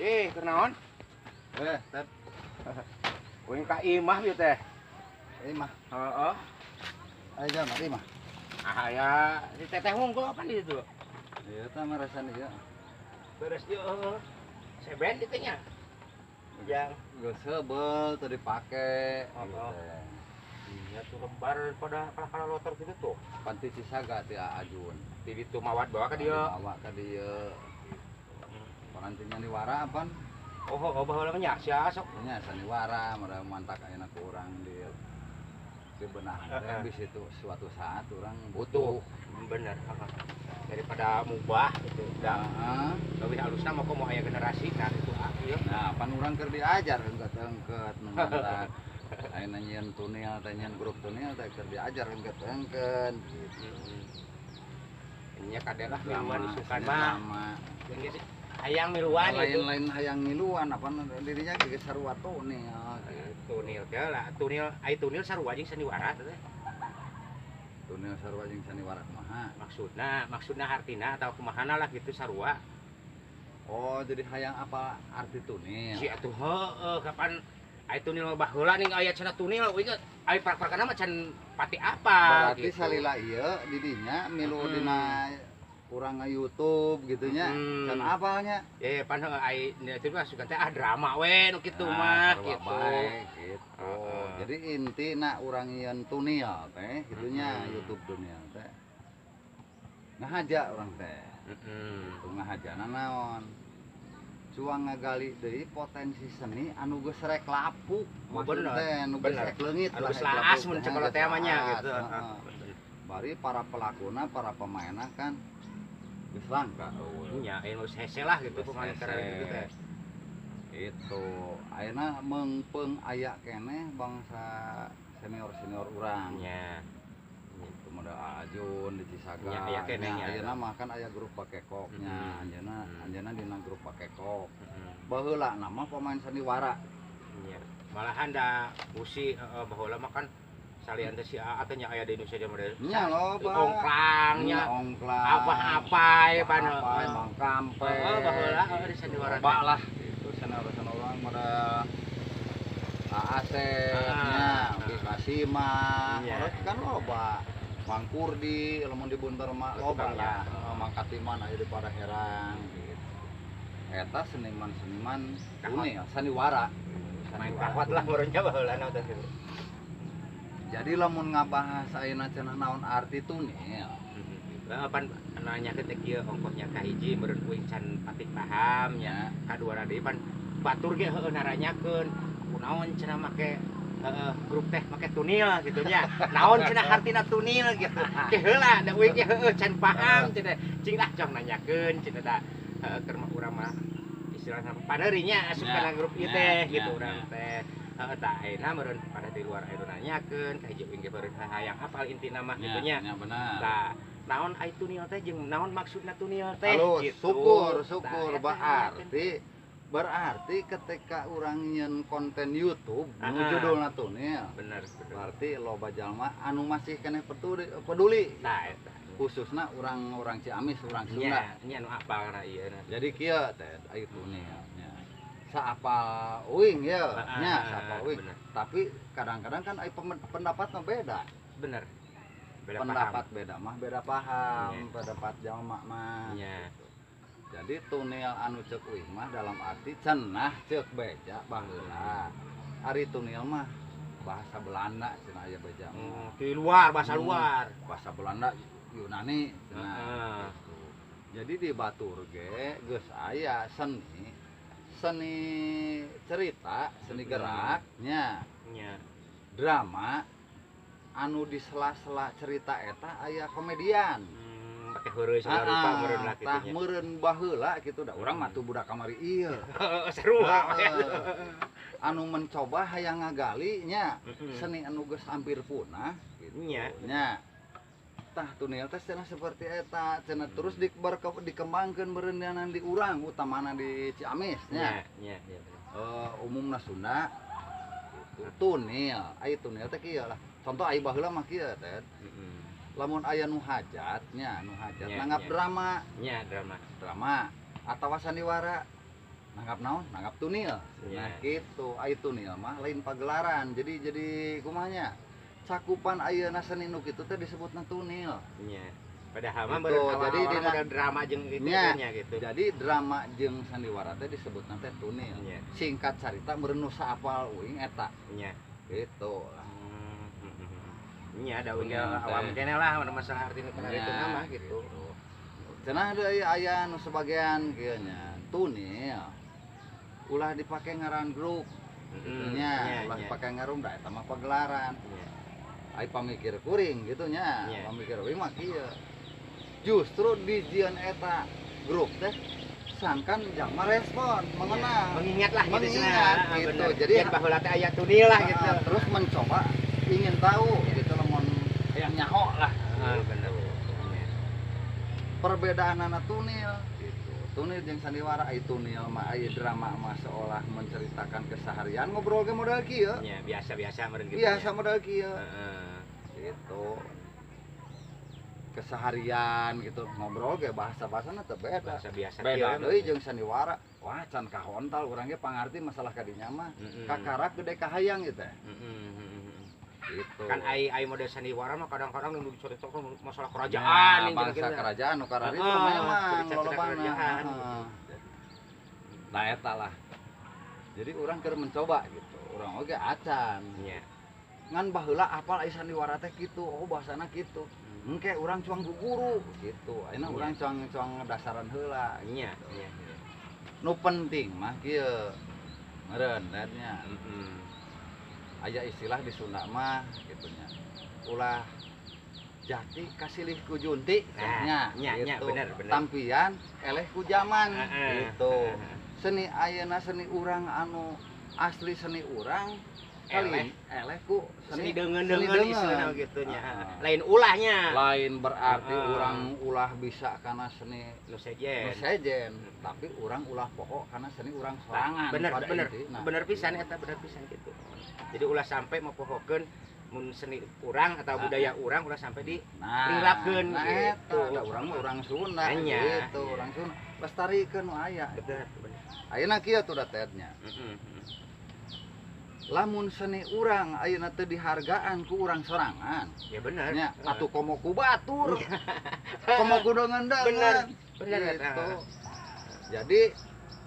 Kunaon? Eh, Tep. Uing ka imah ieu teh. Imah. Heeh. Ayo jalan, mari imah. Ah ya, si teteh wungkul apa di situ? Iya, tah marasan ieu. Beres ieu heeh. Seben di teh nya. Yang Geus heubeul teu dipake. Oh, Gitu oh. teh. Iya tuh lembar pada kalah lotor gitu tuh. Panti Cisaga ti Ajun. Di ditu mawat bawa ka dieu. Bawa ka dieu. Paranti sandiwara apaan? Oh, baheula mah nya sia sok. Nya sandiwara meureun mantak ayeuna ku urang di dibenahan teh Heeh. bisa itu suatu saat urang Butuh. butuh. Bener, heeh. Daripada mubah gitu. Da Heeh. leuwih halusna mah komo aya generasi kan itu ah ieu. Nah, pan urang keur diajar engket-engket nu mantak. Ayeuna nyieun tunil teh, nyieun grup tunil teh keur diajar engket-engket gitu. Heeh. Nya kade lah miluan Drama, isukan seni mah. drama. Jeung geus hayang miluan gitu. Lain-lain hayang ngiluan apa dirinya geus sarua tunil gitu. Tunil teh lah, tunil ai tunil sarua jeung sandiwara teh. Tunil sarua jeung sandiwara kumaha? Maksudna, maksudna hartina atau kumahana lah gitu sarua. Oh, jadi hayang apa arti tunil? Si atuh heueuh kapan ai tunil mah baheula ning aya cenah tunil uing ai prak-prakana mah can pati apa Berarti gitu. salila ieu didinya milu dina urang nga-YouTube gitu nya. Can apalnya? Ya pan heueuh ai itu mah sugan teh ah drama we nu kitu Nah, mah sarua gitu. bae, gitu. Heeh. Jadi intina urang nyieun tunil teh kitu nya YouTube tunil teh. Ngahaja urang teh. Itu ngahajana naon? Cuang ngagali deui potensi seni anu geus rek lapuk. Oh, Maksud bener. teh nu geus Bener. rek leungit Anu lah, geus rek laas lapuk mun teh, cek geus teh mah nya laas, gitu. heeh. Bari para pelakuna, para pemainna kan geus langka eueuh. Nya aya nu hese lah gitu Geus pemain hese. keren gitu teh. Itu ayeuna meungpeung aya keneh bangsa senior-senior urang. Nya. Itu model Ajun di Cisaga. Nya, aya keneh Nya, nya. ayeuna mah kan aya grup Pakekok nya, anjeunna anjeunna dina grup Pakekok. Baheula nama pemain sandiwara. Nya. Malahan da usi heeh baheula mah kan salian teh si Aa teh nya aya di Indonesia dia model. Nya loba. Ongklang nya. Nya ongklang. Apa-apa ya pan. Apa Mang Kampe. Heeh baheula heeh di sandiwara. Loba lah itu senior-senior urang model Asep nya, Ki Kasimah, Iya. orang kan loba. Mang Kurdi, lamun di Bunter mah loba Tukang lah. ya. Heeh, Mang Katiman aya di Padaherang gitu. Eta seniman-seniman tunil, sandiwara. Main Sandiwara. kahwat lah meureun nya baheula na teh gitu. Jadi lamun ngabahas ayeuna cenah naon arti tunil. Lah pan nanya ke teh kieu ongkohnya kahiji meureun uing can pati paham nya. Nya, Kadua deui pan batur ge heueuh naranyakeun kunaon cenah make heeh grup teh make tunil gitu nya. Naon cenah hartina tunil gitu. Ke heula da uing ge heueuh can paham cenah. Cing lah jong nanyakeun cenah da heueuh keur mah urang mah istilahna paneuri nya asup Nya, kana grup ieu nya, teh nya, gitu urang nya. teh. Heeh tah ayeuna meureun pada di luar aya nu nanyakeun kahiji uing ge meureun hayang apal intina mah gitu nya. Nya, nya benar. Tah naon ai tunil teh jeung naon maksudna tunil teh Halus, gitu. syukur, Tah, syukur eta berarti berarti ketika urang nyieun konten YouTube nu judulna tunil, bener bener. Berarti loba jalma anu masih keneh peduli, peduli. Tah eta. Khususna urang-urang Ciamis, urang Sunda. Nya, nya nu apal kana ieu na. Jadi kieu teh ai tunil nya. Saapal uing ye, nya saapal uing. Bener. Tapi kadang-kadang kan ai pendapatna beda. Bener. Beda Pendapat beda mah beda paham, Nya. pendapat jalma mah. Paham. Nya. Jadi tunil anu ceuk uing mah dalam arti cenah ceuk beja baheula. Ari tunil mah bahasa Belanda cenah aya beja mah. Di luar bahasa luar. Bahasa Belanda Yunani cenah. Gitu. Jadi di Batur ge geus aya seni seni cerita, seni gerak nya, Nya. Drama anu di sela-sela cerita eta aya komedian. Pake heureuy segala rupa meureun lah kitu Tah nya. Meureun baheula kitu da urang mah tuh budak kamari ieu. Seru. Heeh. Anu mencoba hayang ngagali nya seni anu geus hampir punah gitu. Nya. Nya. Tah tunil teh cenah seperti eta cenah terus dikembangkeun meureun di urang utamana di Ciamis nya. Nya, nya, nya bener. Eh, umumna Sunda gitu. Tunil, ai tunil teh kieu lah. Contoh ai baheula mah kieu teh. Lamun aya nu hajat nya, nu hajat Nya, nanggap nya. drama, Nya drama. Drama atawa sandiwara. Nanggap naon? Nanggap tunil. Nah gitu, ai tunil mah lain pagelaran. Jadi kumaha nya? Cakupan ayeuna seni nu kitu teh disebutna tunil. Nya. Padahal mah baru jadi dina drama jeung kitu nya gitu. Jadi drama jeung sandiwara teh disebutna teh tunil. Singkat carita meureun nu saapal uing eta. Nya. Gitu lah. Nya da uing awam keneh lah masalah artina kana itu mah gitu. Cenah deui aya nu sebagian kieu nya tunil. Ulah dipake ngaran grup. Gitu nya, ulah dipake ngarum da eta mah pagelaran. Ai pamikir kuring gitu nya, pamikir uing mah kieu. Justru di jieun eta grup teh sangkan jalma respon mengenal, mengingat lah gitu, mengingat gitu. Jadi baheula teh aya tunil lah gitu. Terus mencoba ingin tahu gitu lamun hayang nyaho lah. Bener. Perbedaanana tunil gitu. Tunil jeung sandiwara, ai tunil mah ai drama mah seolah menceritakan keseharian ngobrol ge model kieu. Nya, biasa-biasa meureun gitu. Biasa model kieu. Gitu. Keseharian gitu ngobrol ge bahasa-bahasana teh beda. Bahasa biasa beda deui jeung sandiwara. Wah, can kahontal urang ge pangarti masalah kadinya mah. Kakarak gede kahayang gitu teh. Gitu. Kan ai model sandiwara mah kadang-kadang nu diceritakeun masalah kerajaan, nah, bangsa kerajaan nu kararitu memang lolobana. Nah eta lah. Jadi urang keur mencoba gitu. Urang oge acan. Nya. Ngan baheula apal ai sandiwara teh kitu, oh bahasana kitu. Engke urang cuang guru gitu. Ayeuna urang cuang dasaran heula. Nya, nya. Nu penting mah kieu. Meureun nya. Aya istilah di Sunda mah gitu nya. Ulah jati kasilih ku junti nya, gitu. Bener, bener. Tampian eleh ku zaman gitu. Seni ayeuna seni urang anu asli seni urang eleh eleh ku seni deungeun-deungeun istilahna gitu nya. Lain ulahnya. Lain berarti urang ulah bisa karena seni nu sejen. Nu sejen, tapi urang ulah pokok karena seni urang sorangan. Bener, bener. Bener pisan eta, bener pisan gitu. Jadi ulah sampai mopohokeun mun seni urang atau budaya urang ulah sampai di rilapkeun gitu. Nah, urang mah urang Sunda gitu, urang Sunda lestarikeun nu aya. Bener, bener. Ayeuna kieu tuh da nya. Lamun seni urang ayeuna teu dihargaan ku urang sorangan. Ya bener. Nya atuh komo ku batur. Komo ku deungeun-deungeun. Bener, bener gitu. Jadi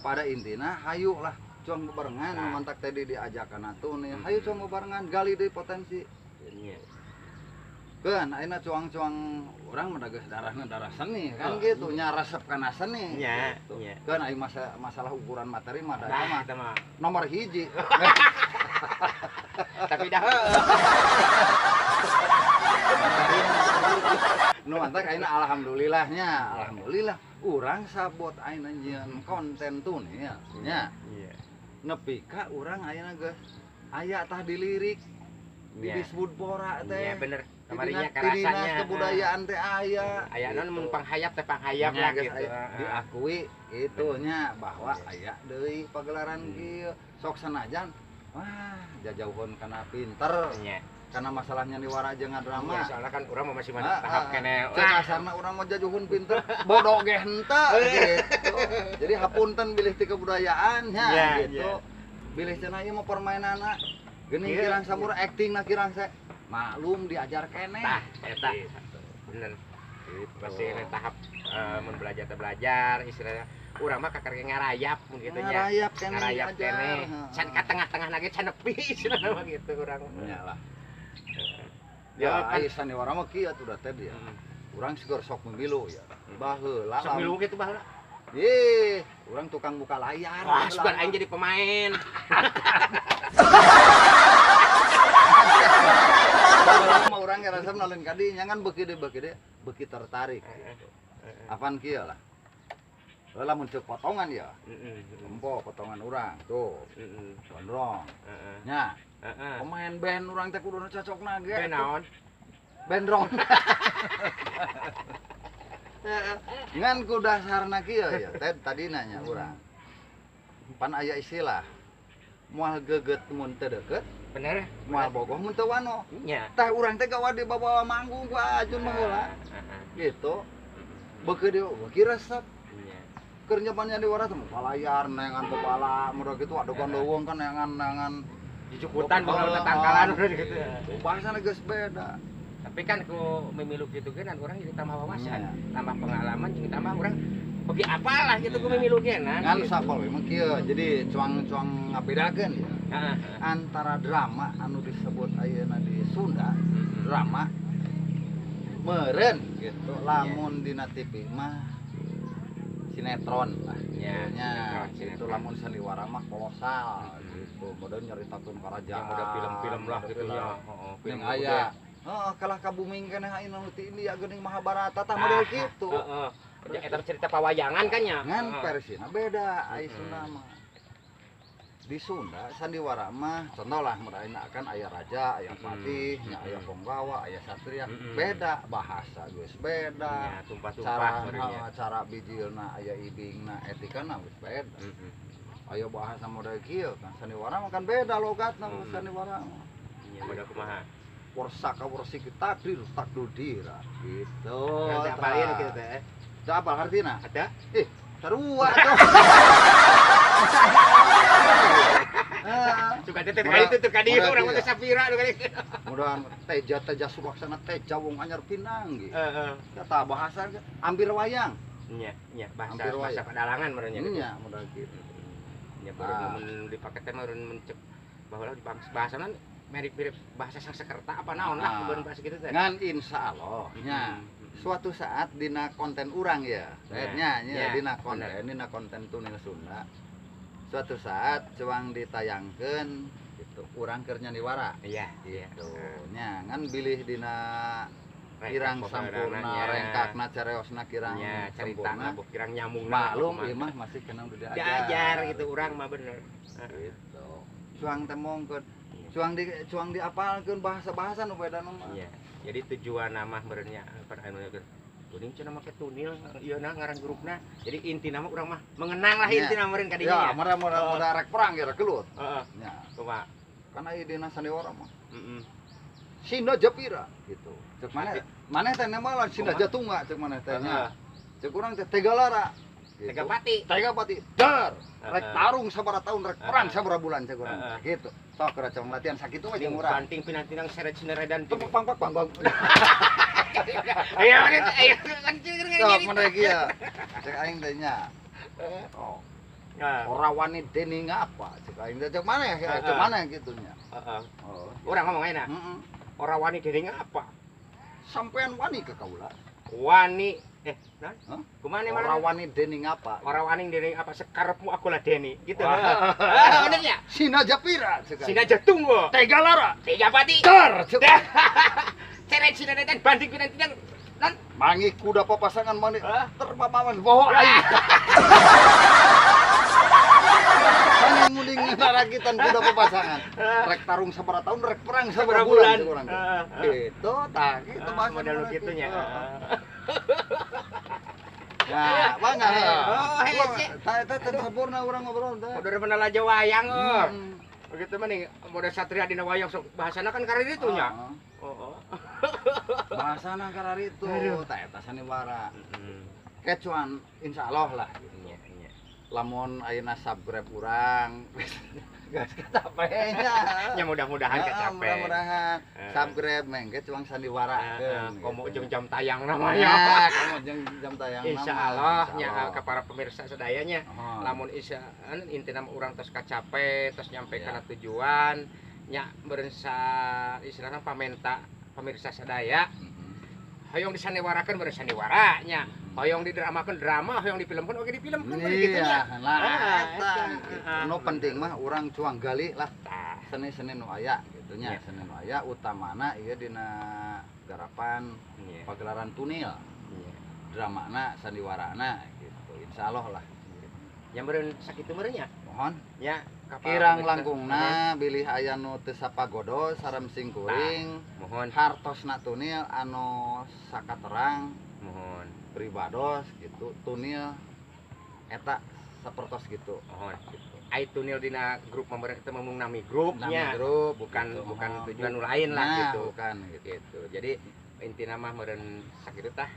pada intina hayu lah cuang bebarengan nah. Mantak tadi diajakan atuh nih, hayu cuang bebarengan gali deui potensi. Iya. Keun ayeuna cuang-cuang urang mah geus darahna darah seni kan gitu, nya resep kana seni. Nya, gitu. Keun aya masalah ukuran materi mah da eta mah nomor hiji. Tapi dah nu mantak ayeuna alhamdulillahnya, alhamdulillah urang sabot ayeuna nyieun konten tunil nya. Iya. Nepi ka urang ayeuna geus aya tah dilirik di Disbudpora teh. Iya bener. Kamarinya karasanya dinas kebudayaan teh aya. Aya non mun panghayap teh panghayap lah gitu. Diakui gitu nya bahwa aya deui pagelaran kieu. Sok sanajan wah jajauheun kana pinter. Nya. Karena masalahnya niwara jeung ngadrama. Iya, soalnya kan urang mah masih mana tahap keneh. Cek kasarna urang mah jajuhun pinter, bodoh ge henteu gitu. Jadi hapunten bilih ti kebudayaan nya gitu. Bilih cenah ieu mah permainanna geuning kirang samur aktingna kirang se. Maklum diajar keneh. Tah, eta. Bener. Gitu. Masih tahap mun belajar teh belajar istilahnya urang mah kakar ngarayap mun kitu nya. Ngarayap keneh. Can ka tengah-tengah lagi can nepi istilahna mah gitu urang. Nya lah. Ya, ai sandiwara mah kieu atuh da teh dia. Urang sigor sok memilu ya. Baheula. Sok milu kitu baheula. Ih, urang tukang buka layar. Wah, sugan aing jadi pemain. Baheula mah urang ngarasa nalin ka dinya ngan beuki deui beuki tertarik gitu. Apaan kieu lah. Lah mun ceuk potongan ya. Empo potongan urang tuh. Gondrong. Nya. Pemain band urang teh kuduna cocokna ge. Band naon? Band rock. Ngan ku dasarna kieu ya, teh tadi nanya urang. Pan aya istilah moal geget mun teu deukeut, bener, moal bogoh mun teu wano. Nya. Tah urang teh gawa dibawa manggung ku Ajun mah heula. Gitu. Beuki deui beuki resep. Nya. Keur nyaman nyandiwara teh palayar neangan bebala model kitu adegan leuweung kan neangan jujukutan bakal tetangkalan gitu. Bahasana geus beda. Tapi kan ku memilu kitu ge kan urang jadi tambah wawasan, tambah pengalaman jeung tambah urang bagi apalah gitu ku memilu ge nah. Ngan sapal we mah kieu. Jadi cuang-cuang ngabedakeun ya. Antara drama anu disebut ayeuna di Sunda, drama meureun gitu. Lamun dina TV mah sinetron lah ya, nya itu lamun sandiwara mah kolosal gitu model nyaritakeun karajaan ya, model film-film lah gitu nya heeh film aya heeh kalah kabuming keneh ayeuna nu ti India geuning Mahabharata tah model kitu heeh eta cerita pawayangan kan nya ngan versina beda ai Sunda mah di Sunda sandiwara mah contoh lah meraina kan aya raja aya patih nya aya ponggawa aya satria beda bahasa geus beda ya, tumpah-tumpah cara bijilna aya ibingna etikana geus beda aya bahasa model kieu kan sandiwara mah kan beda logatna sandiwara mah nya model kumaha warsaka warsiki takdir takdudira gitu teu apalin kitu teh teu apal hartina ada ih sarua atuh. Suka teh kali itu kali urang mah Safira nu kali. Mudahan teja-teja suwaksana teja wong anyar pinanggi. Heeh. Kata bahasa ampir wayang. Nya, nya bahasa bahasa padalangan meureun nya. Nya modal kitu. Nya baru mun dipake teh meureun mencek baheula di bahasana mirip-mirip bahasa Sanskerta apa naon lah meureun bahasa kitu teh. Ngan insyaallah nya suatu saat dina konten urang ya. Nya nya dina konten Tunil Sunda. Suatu saat cuang ditayangkeun gitu urang keur nyandiwara. Iya, gitu. Nya ngan bilih dina kirang sampurna rengkakna careosna kirang sempurna kirang nyambung maklum ieu mah masih kena udah diajar. Diajar gitu urang mah bener. Gitu. Cuang teh mongkeun cuang diapalkeun bahasa-bahasa nu beda mah. Iya. Jadi tujuan mah meureun nya anu kuning cenah make tunil ieu na ngaran grupna. Jadi intina mah urang mah mengenang lah intina meureun ka dinya. Ya, meureun rek perang ge rek gelut. Heeh. Nya. Kumaha? Kan aya dina sandiwara mah. Heeh. Sinda Japira gitu. Cek maneh maneh teh nemalan Sinda Jatunga cek maneh teh nya. Cek urang teh Tegalara. Tegapati. Tegapati. Dar. Rek tarung sabaraha tahun rek perang sabaraha bulan cek urang. Gitu. Sok keur cong latihan sakitu mah jeung urang. Banting pinang-pinang seret sineredan pang pang pang pang. Ayo ayo sok mana kieu. Cek aing teh nya. Oh. Ora wani dening apa cek aing teh cek maneh cek maneh kitu nya. Heeh. Urang ngomong ayeuna. Heeh. Ora wani dening apa? Sampean wani ka kaula. Wani nah? Kumaha mana? Ora wani dening apa? Ora wani dening apa sekarepmu aku ladeni gitu. Heeh, bener nya? Sina Japira cek aing. Sina Jatunggo. Tegalara. Tegapati. Dar. Ceret sineredan banting pinang-pinang nan mangi kuda papasangan mani terpapawan bohong aing. Mani munding narakitan kuda papasangan. Rek tarung sabaraha tahun rek perang sabaraha bulan urang. Gitu tah kitu bahasa model kitu nya. Nah, mangga. Oh, hese. Tah eta teh sempurna urang ngobrol teh. Udah menalaja wayang euy. Begitu mah nih model satria dina wayang sok bahasana kan karena itu nya. Oh. Bahasana kararitu tah eta sandiwara. Kecuan insyaallah lah gitu. Nya nya. Lamun ayeuna subscribe urang geus kacape nya. Nya mudah-mudahan kacape. Mudah-mudahan subscribe mengke cuang sandiwara. Komo jeung jam tayang namanya. Nah, komo jeung jam tayang. Insyaallah nya ka para pemirsa sadayanya lamun isa intina urang tos kacape tos nyampe kana tujuan nya meureun sa istilahna pamenta pemirsa sadaya hoyong disandiwarakeun meureun sandiwara nya hoyong didramakeun drama hoyong difilmkeun oge difilmkeun kitu nya. Iya, lah eta nu penting mah urang cuang gali lah seni-seni nu aya kitu nya seni nu aya utamana ieu dina garapan pagelaran tunil dramana sandiwarana gitu insyaallah lah nya meureun sakitu meureun nya mohon nya kirang langkungna bilih aya nu teu sapagodo sarem singkuring mohon hartosna tunil anu sakaterang mohon pribados gitu tunil eta sapertos gitu mohon gitu. Ai tunil dina grup meureun teh mung nami grupnya grup bukan gitu. Bukan tujuan nu lain lah nah, gitu bukan gitu. Gitu. Jadi intina mah meureun sakitu tah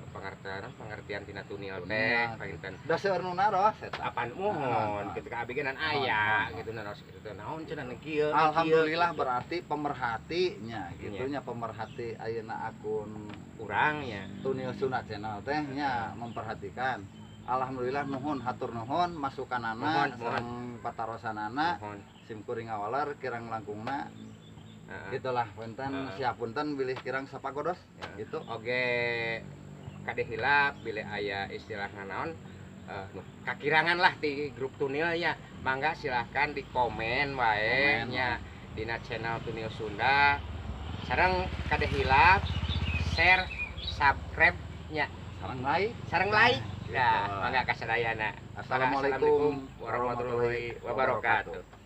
Pengertian pengertian tina tunil Tunil. Teh panginten. Da seueur nu naros eta. Apan muhun Ah, gitu ka abi ge nan Ah, aya ah. gitu naros gitu teh naon cenah nu kieu nu kieu, Alhamdulillah, gitu. Berarti pemerhatinya gitu nya, pemerhati ayeuna akun Urang nya. Tunil Sunda Channel teh nya, memperhatikan. Alhamdulillah, nuhun, hatur nuhun masukanana Nuhun, nuhun. Sareng patarosanana. Muhun. Sim kuring ngawaler kirang langkungna. Gitulah punten. Siap, punten bilih kirang sapagodos. Gitu. Oge kade hilap bilih aya istilah naon nu kakirangan lah di grup Tunil nya, mangga silahkan di komen wae. Komen. Nya dina channel Tunil Sunda. Sareng kade hilap share, subscribe nya. Sareng like. Sareng like. Gitu. Nah, mangga kasadayana. Assalamualaikum warahmatullahi wabarakatuh.